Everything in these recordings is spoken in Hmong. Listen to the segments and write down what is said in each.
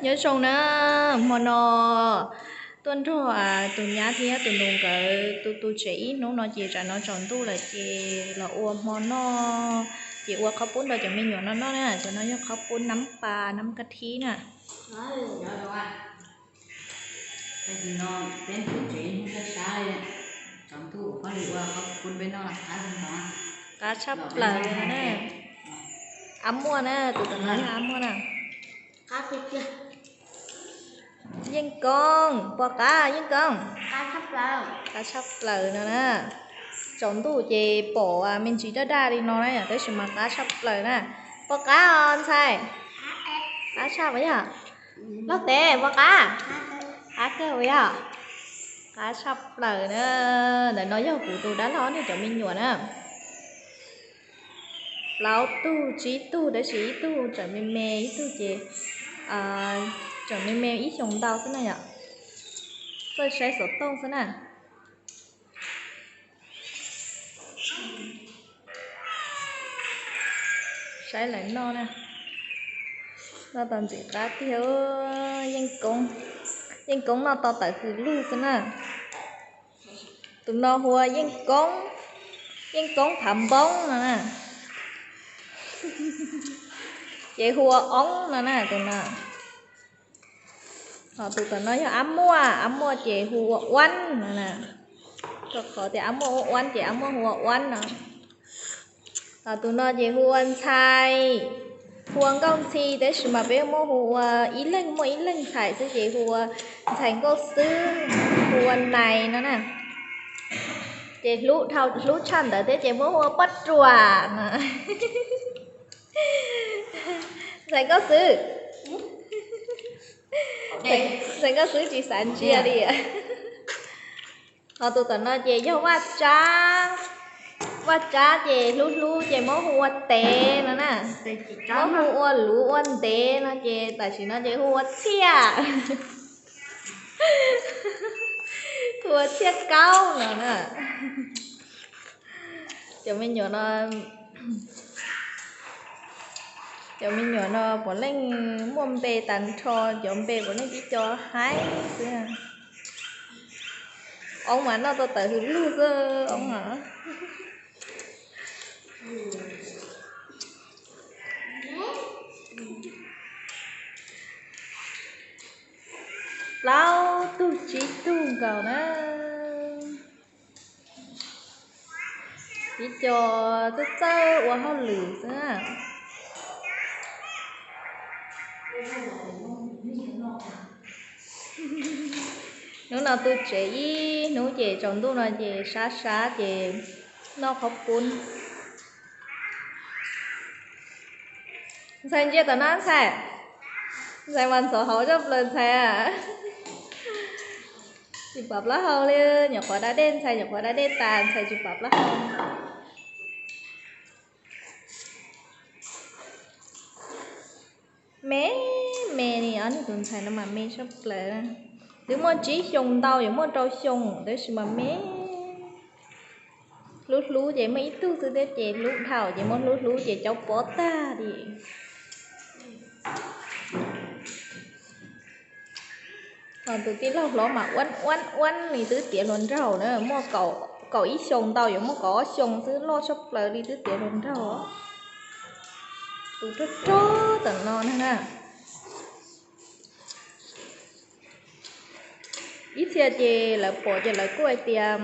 Nyob zoo na, hmo no tuaj nrog tus nyab thiab tus nus nkawd tu tu tsev ib hnub no ces tsam no tsaus ntuj lawm ces los ua hmo noj. Ces ua qhob pub rau cov me nyuam no noj na, cov no yog qhob pub nab pas nab ka thib na. Qab tshaj plaws na. Ab muaj na, tus tom no yog ab muaj na. Yeej Koob, puas qab Yeej Koob? Qab tshaj plaws no na. Tsaus ntuj ces pom me ntsis daj daj li no na, tab sis mas qab tshaj plaws na. Puas qab os ntxhais? Qab tshaj puas yog? Lauj Tev, puas qab? Qab kawg puas yog? Qab tshaj plaws na. Ntawm no yog kuv tus dab laug nrog cov me nyuam na. Plaub tug tsib tug tab sis ib tug tseem me me, ib tug ces tseem me me ib xyoos ntau xwb na yom. Txawj saib xov tooj xwb na. Saib lawv noj na. Noj tau ntxim qab tiag. Yeej Koob, Yeej Koob noj tau tawm hws lug xwb na. Tus no hu ua Yeej Koob, Yeej Koob Phav Npoob no na. Ces hu ua Oob no na tus no. Ho tus tom no yog Ab Muaj, Ab Muaj ces hu ua Uab no na. Rau qhov tias Ab Muaj ua Uab ces Ab Muaj hu ua Uab no. Ho tus no ces hu ua Ntxhais, hu ua Nkauj Ntxhi, tab sis mas peb muab hu ua ib leeg, muaj ib leeg ntxhais xwb ces hu ua Ntxhais Nkauj Xwb, hu ua Nais no na. Ces hlub dhau, hlub tshaj ntawd thiab ces muab hu ua Poj Ruam no. Ntxhais Nkauj Xwb, Ntxhais Nkauj Xwb tsis xav ntsia li. Ho tus tom no ces yog Vaj Tsab, Vaj Tsab ces hlub hlub ces muab hu ua Tev no na. Muab hu ua luv ua ntev no ces tam sim no ces hu ua Txhiaj, hu ua Txhiaj Kaub no na. Cov me nyuam no, cov me nyuam no puav leej muaj npe tag nrho, cov npe puav leej tib co haib xwb. Oob mas noj tau tawm hws lug xwb Oob mas. Plaub tug tsib tug nkaus na. Ib co txawj txawj ua hauj lwm xwb na. Hnub no tu tsev ib hnub ces tsaus ntuj no ces sab sab ces noj qhob pub. Ntxhais ntsia tom no ntxhais. Ntxhais mas ntxhov hauv zoj plaws ntxhais. Tsis pom plaub hau li, nyuam qhuav da dej ntxhais, nyuam qhuav da dej tas ntxhais tsis pom plaub hau. Me me li ob niag tus ntxhais no mas me sab plaws. Twb muaj tsib xyoo ntau yuav muaj rau xyoo tab sis mas me. Hlub hlub ces muaj ib tug xwb thiab ces hlub dhau ces muab hlub hlub ces caub pob tag li. Ho tus tij laug hlob mas uab uab uab li twb tiav hluas nraug na, muaj kaum ib xyoos ntau yuav muaj kaum ob xyoos xwb, loj tshaj plaws li twb tiav hluas nraug. Tus rog rog tom no na. Ib txhia ces lawv pom ces lawv kuj hais tias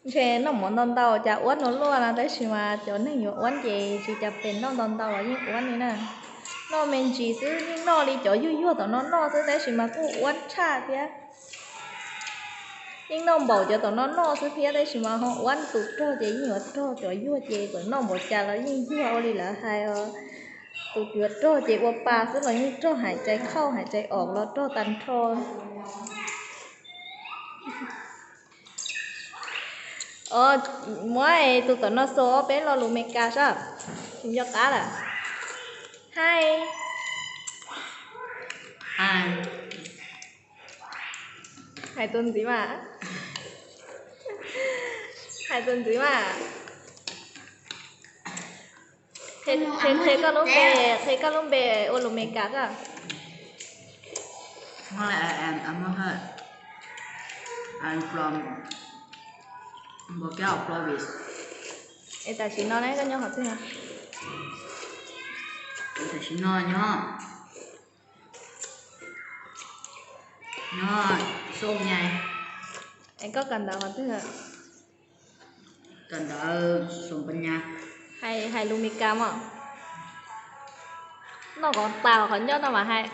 ntshe noj mov ntau ntau cas uab no luaj no, tab sis mas cov neeg yuav uab ces tsis cas pes noj ntau ntau los yeej uab li na. Noj me ntsis xwb yeej noj li cov yuag yuag tom no noj xwb tab sis mas kuj uab tshaj thiab. Yeej noj npaum cov tom no noj xwb thiab tab sis mas ho uab, tus rog ces yeej yuav rog, cov yuag ces txawm noj npaum cas los yeej yuag ua li lawv hais os. Tus yuav rog ces ua pa xwb los yeej rog, hais cai khauj hais cai os los rog tag nrho. Muab tus tom no xa peb lo lus Meskas sab, tsis nco qab lawm. Hi. Hais tus ntxiv mas. Hais tus ntxiv mas. Qhia koj lub npe, qhia koj lub npe ua lus Meskas xwb. Hi, I am Amor Hawj. I'm from Baucau province. Es tam sim no ne koj nyob qhov twg? Tam sim no nyob, nyob Xoo Nyas. Es koj kawm ntawv qhov twg? Kawm ntawv Xoo Pas Nyas. Hais, hais lus Mes Kas mog. Noj qos tas qhov ncauj no mas hais.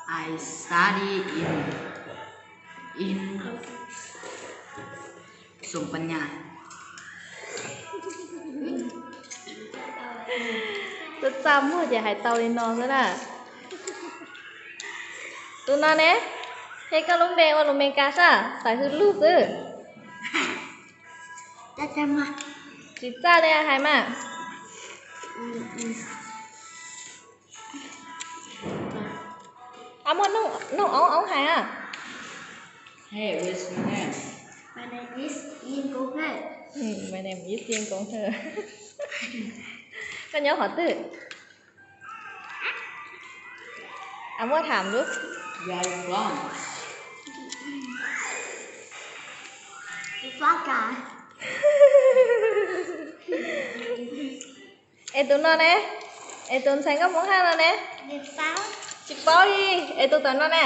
I study in, in Xoo Pas Nyas. Txaj txaj muag ces hais tau li no xwb na. Tus no ne, qhia koj lub npe ua lus Mes Kas sab, tawm hws lug xwb. Tsis txaj li hais mas. Muaj noog oob oob hais a. Hey, what's your name? My name is Yeej Koob Hawj. My name is Yeej Koob Hawj. Koj nyob qhov twg? Muaj tham lub. Where you from? Es tus no ne, es tus ntxhais nkauj Hmoob Haj no ne? Tsis paub li. Es tus tom no ne?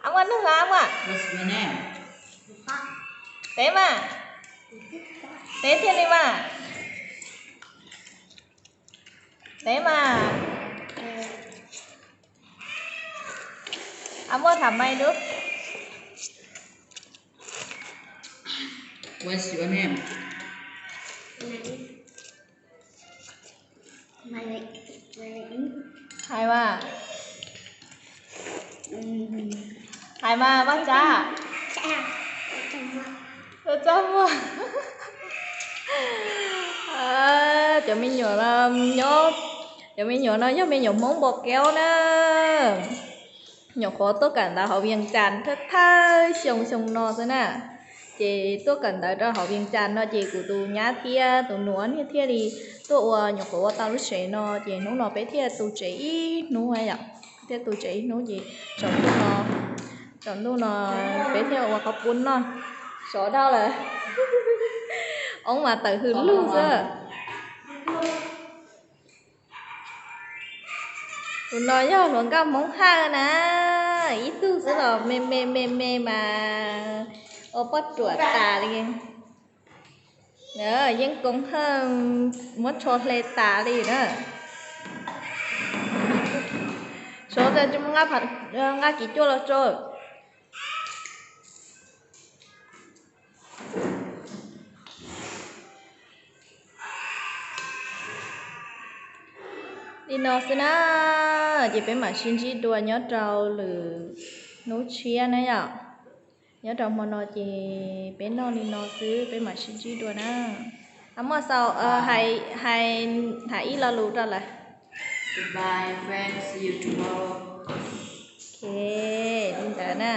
Muaj noog los muaj? What's your name? Teb mas. Teb thiaj li mas. Teb mas. Muaj tham mais lub. What's your name? Hais mas. Hais mas Vaj Tsab. Txaj muag. Cov me nyuam no nyob, cov me nyuam no yog me nyuam Hmoob Npau Keub na. Nyuam qhuav tuaj kawm ntawv hauv Vias Cas thawj thawj xyoo xyoo no xwb na. Ces tuaj kawm ntawv rau hauv Vias Cas no ces kuv tus nyab thiab tus nus niag thiaj li tuaj ua, nyuam qhuav ua tau lub tsev no ces hnub no peb thiaj tu tsev ib hnub yom. Thiaj tu tsev ib hnub ces tsaus ntuj no, tsaus ntuj no peb thiaj ua qhov pub noj. Sov dhau lawm. Oob mas tawm hws lug xwb. Tus no yog hluas nkauj Hmoob Haj na, ib tug xwb los me me me me mas ua poj ruam tas li. Yeej Koob Hawj muab tsho hle tas li na. Sov tas tsis muaj nqaj kiv cuaj los tso. Li no xwb na, ces peb mam sib ntsib dua nyob rau lwm hnub tshiab na yom. Nyob rau hmo no ces peb noj li no xwb, peb mam sib ntsib dua na. Muaj xaus, hais ib lo lus rau lawm. Goodbye, friends. See you tomorrow. Ok, li ntawd na.